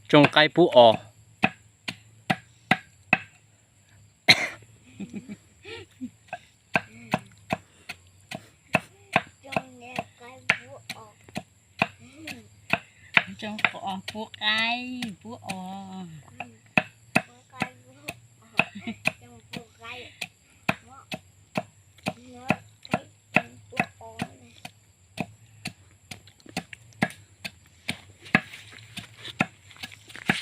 Tsoo qaib pub os. Tsoo qaib pub os.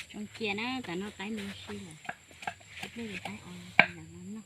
Tsoo cia na, tam no qaib no si lawm, ib pliag qaib os no noj.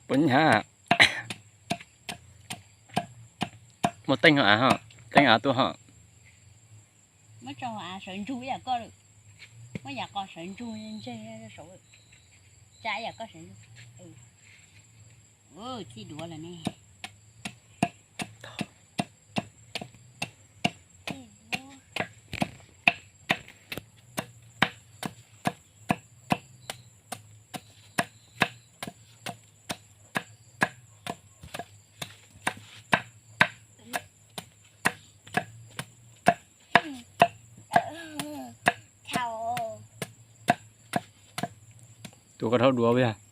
Puas nyab? Muaj teeb ho av ho, teeb av tuaj ho. Muab tso av sawv ntsug ib yam koj lawm. Muab yam qos sawv ntsug ntseg saud, tsa ib yam koj sawv ntsug. Txij duav lawm ne. Tus koj dhau duav yog.